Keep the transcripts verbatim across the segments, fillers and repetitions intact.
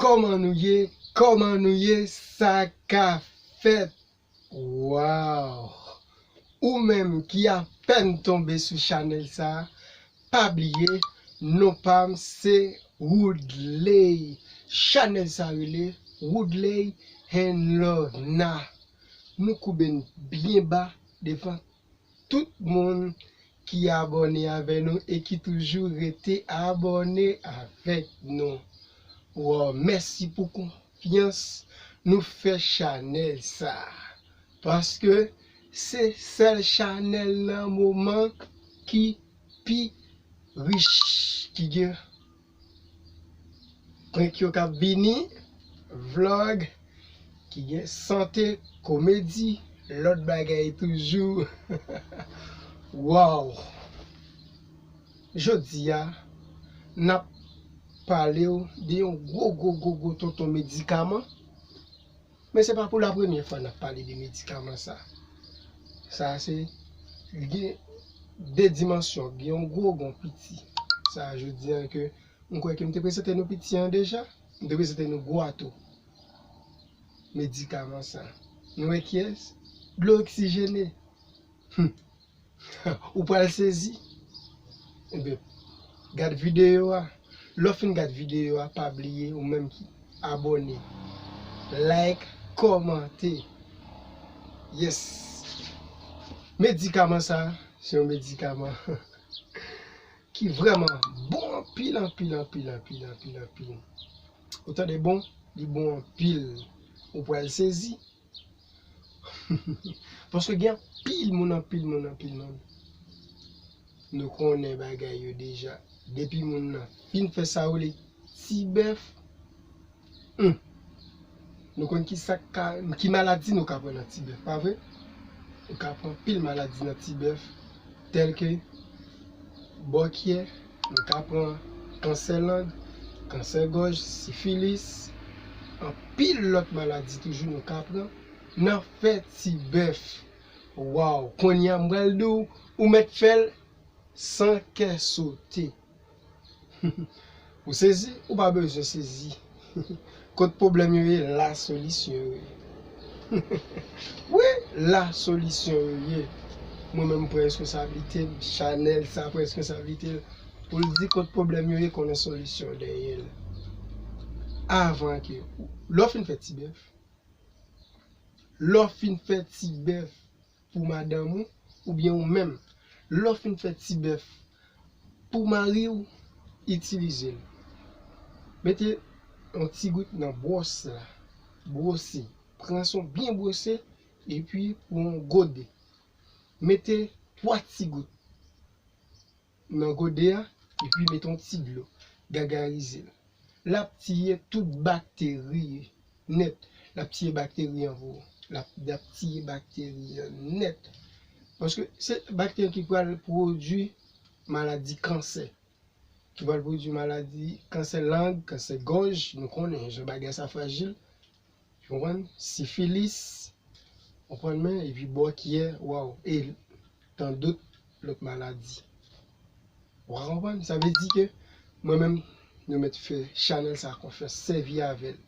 Kòman nou ye? Kòman nou ye? Sa ka fèt? Waw! Ou menm ki apèn tonbe sou chanèl sa a, pa bliye, non pa m se Woodley. Chanèl sa rele Woodley and Lorna. Nou koube n byen ba devan tout moun ki abòne avè nou e ki toujou rete abòne avèk nou. Wow, mèsi pou konfyans nou fè chanèl sa a. Paske se sèl chanèl nan moman ki pi rich, ki gen prank yo k ap vini, vlog, ki gen sante, komedi, lòt bagay toujou. Wow! Jodi a, n ap pale w de yon gwo, gwo, gwo, gwo tonton medikaman. Men se pa pou la premyè fwa n ap pale de medikaman sa. Sa se, li gen de dimansyon, gen yon gwo, gen yon piti. Sa, jodi a ke m kwè ke m te prezante nou piti an deja, m te prezante nou gwo a tou. Medikaman sa. Nou wè kiyès? Dlo oksijene. Hum. Ou pral sezi. Ebyen, gad videyo a. Lè w fin gad videyo a, pa bliye, ou menm ki abòne, like, kòmante. Yes. Medikaman sa, se yon medikaman ki vrèman bon anpil, anpil, anpil, anpil, anpil, anpil. Ou tande bon? Li bon anpil. Ou pral sezi. Paske gen anpil moun, anpil moun, anpil moun. Nou konnen bagay yo deja. Depi moun nan fin fè sa yo rele ti bèf, hmm, nou konn ki sa k ka, ki maladi nou ka pran nan ti bèf, pa vre? Nou ka pran pil maladi nan ti bèf, tèl ke bòkyè, nou ka pran kansè lang, kansè gòj, sifilis, anpil lòt maladi toujou nou ka pran nan fè ti bèf. Waw, kounye a m pral di w, ou mèt fè l san kè sote. Ou sezi? Ou pa bezwen sezi. Kot pwoblèm yo ye, la solisyon yo ye. Wi, la solisyon yo ye. Mwen menm, m pran responsablite m, chanèl sa pran responsablite l, pou l di kot pwoblèm yo ye, konnen solisyon dèyè l. Avan ke, lè w fin fè ti bèf, lè w fin fè ti bèf, pou madanm ou, oubyen ou menm. Lè w fin fè ti bèf pou mari w, itilize l. Mete yon ti gout nan bwòs la. Bwose. Pran swen w byen bwose, epi pran yon gode. Mete twa ti gout nan gode a, epi mete yon ti dlo, gagarize l. L ap tiye tout bakteri nèt. L ap tiye bakteri an pou ou. L ap, l ap tiye bakteri an nèt. Paske se bakteri ki pral pwodui maladi kansè. Ki pral pwodui maladi kansè lang, kansè gòj, nou konnen jan bagay sa frajil. Ou konprann? Sifilis, ou konprann men, epi bòkyè, waw, e tandout lòt maladi. Ou ka konprann? Sa vle di ke mwen menm, nou mèt fè chanèl sa konfyans, sèvi avè l.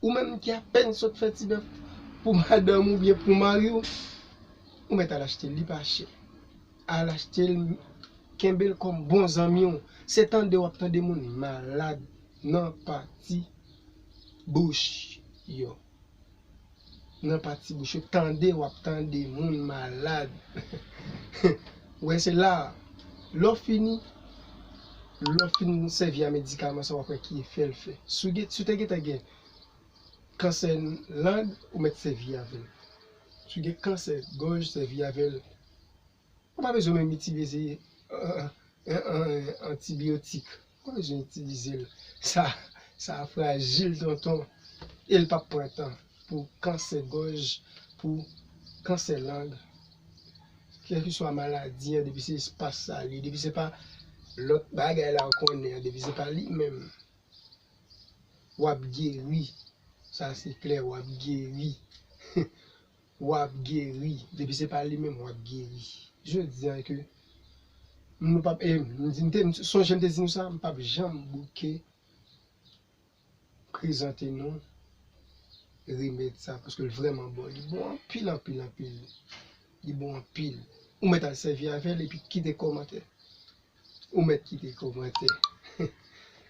Ou menm ki apèn sot fè ti bèf pou madanm ou oubyen pou mari w, ou mèt al achte l, li pa chè. Al achte l, kenbe l kòm bon zanmi w. Se tande w ap tande moun malad nan pati bouch yo. Nan pati bouch yo, tande, w ap tande moun malad. Ou wè, se la, lè w fini, lè w fin sèvi a medikaman sa, w ap wè ki efè l fè. Si w gen, si w te gentan gen kansè lang, ou mèt sèvi avè l. Si w gen kansè gòj, sèvi avè l. Ou pa bezwen menm itilize, euh, euh, euh, antibiyotik. Ou pa bezwen itilize l. Sa, sa frajil, tonton. E l p ap pran tan pou kansè gòj, pou kansè lang. Kèlkeswa maladi an, depi se espas sa li, depi se pa lòt bagay la ou konnen an, depi se pa li menm, w ap geri. Sa se klè, w ap geri. W ap geri. Depi se pa li menm, w ap geri. Jodi a ke nou p ap, e, m di, m te, m sonje m te di nou sa, m p ap janm bouke prezante nou remèd sa, paske l vrèman bon. Li bon anpil, anpil, anpil. Li bon anpil. Ou mèt al sèvi avè l epi kite kòmantè. Ou mèt kite kòmantè.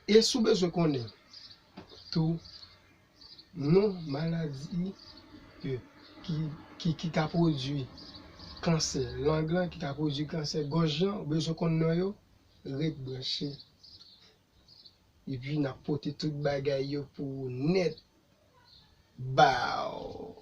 E si w bezwen konnen tou non maladi ke, ki, ki, ki ka pwodui kansè lang lan, ki ka pwodui kansè gòj lan, ou bezwen konn non yo, ret branche. Epi n ap pote tout bagay yo pou ou nèt. Baw!